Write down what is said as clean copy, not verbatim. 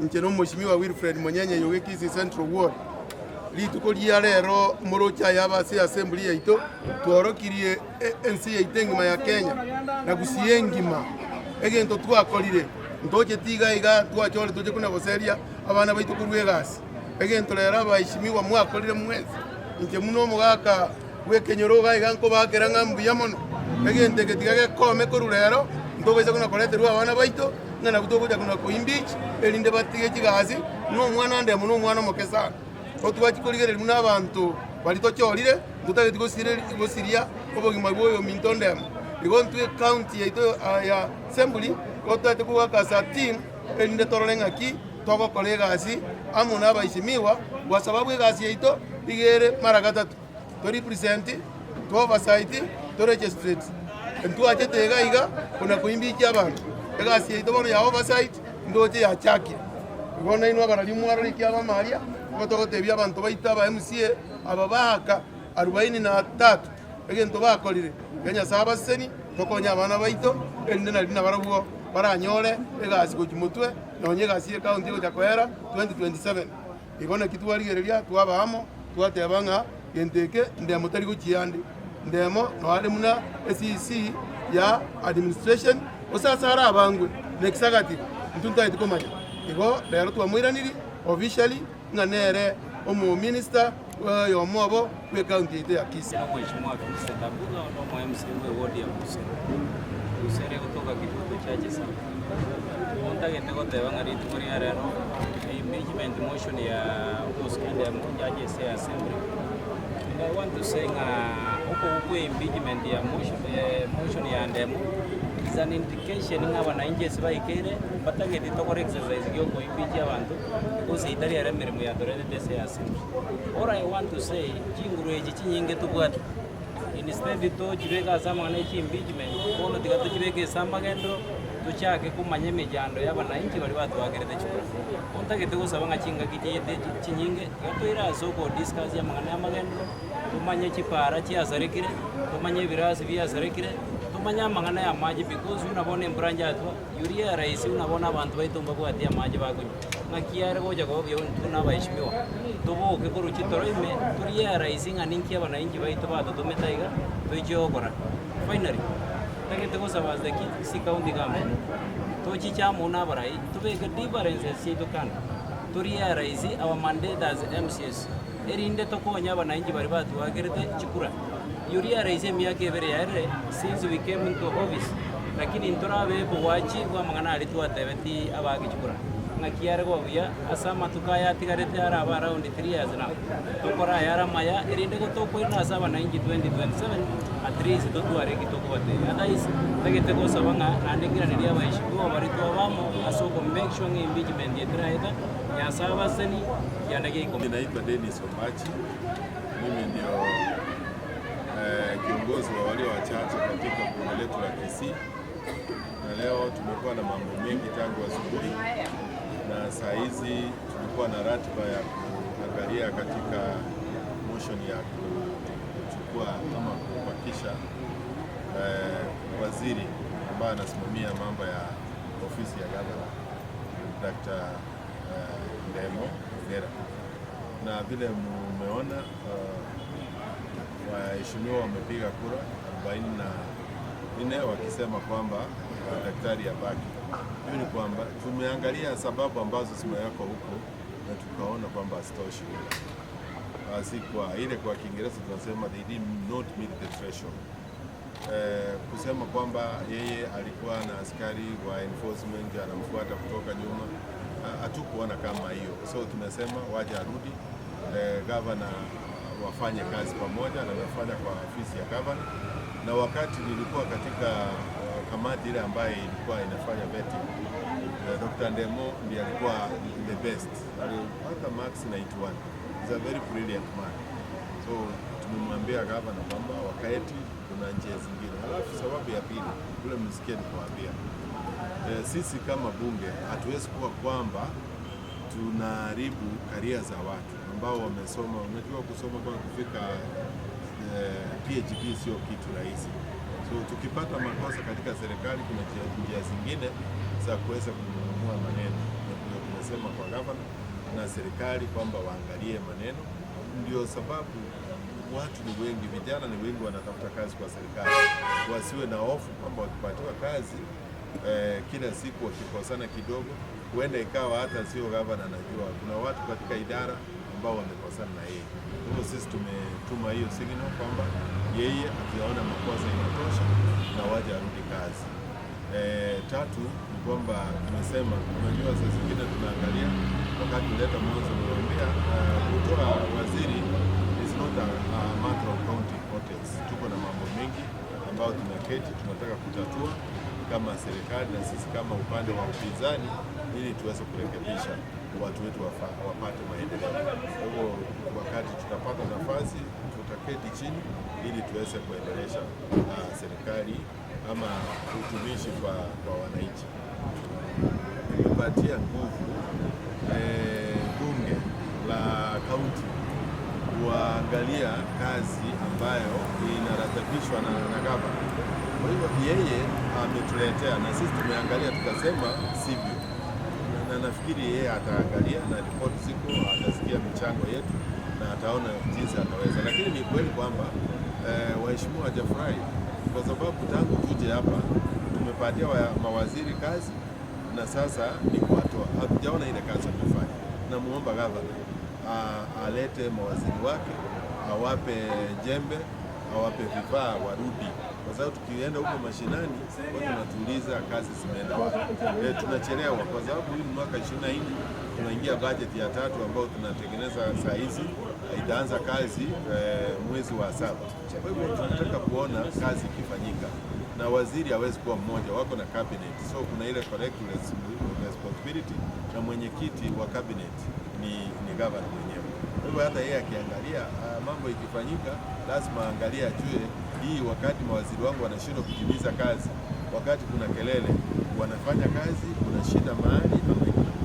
Inche nommoshimiwa Wilfred Monyenye oyo Kisii Central Ward. Rituko ria rero moroche aya abe ase assembly yaito, tworokirie ense yaito engima ya Kenya na Gusii engima egento twakorire. Ntocheti iga iga twachore toche kona goseria abana baito korwa egasi. Egento rero abaeshimiwa mwakorire mwensi, inche buna omogaka bw'ekenyoro iga iga nkobaakera ng'a mbuya mono. Egento eke tiga gekome korwa rero, ntobaisa kona koreterwa abana baito, ng'a nabwo togocha kona koimpeach, erinde batige chigasi, buna omwana ndemo na omwana omoke sana. Igo twachia korigereria buna abanto baria tochorire, ntotageti gosiria obogima bwa oyominto ndemo. Igo intwe ecounty yaito ya assembly, igo totaete kogoaka as a team, erinde torore ng'aki togokora egasi amo na abaishimiwa, kwa sababu egasi yaito iga ere mara gatato. To represent, to oversight, to legislate. Ntwachete iga iga kona koimbichia abanto. Egasi yaito bono ya oversight ndoche yachakire. Igo nainwe abarari mwarore ekiaba amaria, nigo togotebia abanto baito aba MCA aba baaka arubaini na tatu egento bakorire, iga Nyasae abaseseni tokonye abana baito erinde nari nabarabwo baranyore egasi gochia motwe nonye egasi ye county egocha koera 2027. Igo naki twarigereria, twaba amo, twateba ng'a gento eke ndemo tari gochia ande. Ndemo noo are buna eCEC ya administration, gose ase are abangwe na executive, intwe ntotageti komanya. Igo rero twamoiranirie officially ng'a nere omominister oyomo obo bw'ecounty yaito ya Kisii. Omweshimiwa Vincent Abuga onde omo MCA bwe ward ya Busero. Busero egotoka Kitutu Church Sacco. Nigo ntagete goteba ng'a rituko ria rero impeachment motion ya omosike Ndemo judge ase assembly. And I want to say ng'a okogwa kwa impeachment ya motion, motion ya Ndemo is an indication ng'a abananchi ase baikeire mbatageti tokore exercise ya okoimpeach abanto because eyio tari ere emeremo yatoretete ase assembly. All I want to say, chinguru echi chinyinge tobwate, instead tochibeke ase amang'ana ya chiimpeachment, bono tiga tochibeke ase amagenderero, tochake komanya emechando ya abananchi baria batoakerete chikura. Bono ntagete gosaba ng'a chingaki chiaito echi chinyinge, tiga toire ase okodiscuss amang'ana ya amagenderero, tomanye chipara chiasarekire, tomanye ebirasi biasarekire, tomanye amang'ana ya amache because buna bono embura nchatwa, You realize buna bono abanto baito mbabwati amache bakonywa, ng'aki are gocha koba buya intwe buna abaeshimiwa, toboke korwa chitoro ime, to realize ng'a ninki abanainchi baito batotomete aiga, toiche gokora. Finally, ntagete gosaba as the Kisii County Government, tochiche amo buna abarai, tobeke differences chiaito kando, to realize our mandate as MCAs, erinde tokonye abanainchi baria batwakerete chikura. You realize emiaka ebere yaerire since we came into office, lakini ntorabe obwachi bw'amang'ana aria twatebeti abaaki chikura. Ng'aki are koba buya ase amatuko aya atigarete arabe around 3 years now, tokore ayare amaya erinde gotokoirana ase abanainchi 2027 at least totware eki tokobatebia. Otherwise, ntagete gosaba ng'a naende nkiranerie abaeshimiwa baria twaba amo ase oko make sure ng'a impeachment eye teraeta, Nyasae abasesenie, kianda gia ikomi. Naitwa Dennis Ombachi, mimi ndio kiongozi wa walio wachache katika bunge letu la Kisii, na leo tumekuwa na mambo mengi tangu asubuhi, na saa hizi tulikuwa na ratiba ya kuangalia katika motion ya kuchukua ama kubakisha waziri ambaye anasimamia mambo ya ofisi ya gavana Dr. Ndemo Odera, na vile mumeona waheshimiwa wamepiga kura 44 wakisema kwamba daktari abaki. Hiyo ni kwamba tumeangalia sababu ambazo zimewekwa huko na tukaona kwamba hazitoshi. Si kwa ile kwa Kiingereza tunasema they did not meet the threshold. Kusema kwamba yeye alikuwa na askari wa enforcement anamfuata kutoka nyuma, hatukuona kama hiyo, so tumesema waje arudi, governor wafanye kazi pamoja, na amefanya kwa ofisi ya governor. Na wakati nilikuwa katika kamati ile ambayo ilikuwa inafanya vetting, Dr. Ndemo ndiye alikuwa the best, alipata marks 91. He's a very brilliant man. So tumemwambia gavana kwamba wakati kuna njia zingine. Halafu sababu ya pili, ule msikie nikwambia, sisi kama bunge hatuwezi kuwa kwamba tunaharibu career za watu ambao wamesoma. Unajua kusoma kwa kufika PhD sio kitu rahisi. So tukipata makosa katika serikali, kuna njia zingine za kuweza kung'amua maneno, na ndio tumesema Tumesema kwa gavana na serikali kwamba waangalie maneno, ndio sababu watu ni wengi, vijana ni wengi wanatafuta kazi kwa serikali, wasiwe na hofu kwamba wakipatiwa kazi kila siku wakikosana kidogo, huenda ikawa hata sio gavana anajua, kuna watu katika idara ambao wamekosana na yeye. Kwa hivyo sisi tumetuma hiyo signal kwamba yeye akiona makosa inatosha na waje arudi kazi. Tatu ni kwamba tumesema, unajua saa zingine tunaangalia wakati uleta mwanzo niwaambia, kutoa waziri is not a matter of county importance. Tuko na mambo mengi ambayo tunaketi tunataka kutatua kama serikali na sisi kama upande wa upinzani, ili tuweze kurekebisha watu wetu wapate maendeleo. Kwa hivyo wakati tutapata nafasi, tutaketi chini ili tuweze kuendelesha serikali ama utumishi kwa wananchi. Imepatia nguvu bunge la kaunti kuangalia kazi ambayo inaratibishwa na gavana. Kwa hivyo yeye ametuletea na sisi tumeangalia tukasema sivyo, na nafikiri yeye ataangalia na ripoti ziko, atasikia michango yetu na ataona jinsi ataweza, lakini ni kweli kwamba waheshimiwa hawajafurahi kwa sababu tangu tuje hapa tumepatia mawaziri kazi na sasa ni kuwatoa, hatujaona ile kazi wamefanya. Namuomba gavana alete mawaziri wake, awape jembe, awape vifaa, warudi, kwa sababu tukienda huko mashinani watu wanatuuliza kazi zimeenda wapi. Tunachelewa kwa sababu hii ni mwaka 24 tunaingia budget ya tatu ambayo tunatengeneza saa hizi, itaanza kazi mwezi wa saba. Kwa hivyo tunataka kuona kazi ikifanyika, na waziri hawezi kuwa mmoja, wako na cabinet, so kuna ile collective responsibility na mwenyekiti wa cabinet ni governor mwenyewe. Kwa hivyo hata yeye akiangalia mambo ikifanyika, lazima aangalie ajue hii, wakati mawaziri wangu wanashindwa kutimiza kazi, wakati kuna kelele wanafanya kazi, kuna shida mahali ama.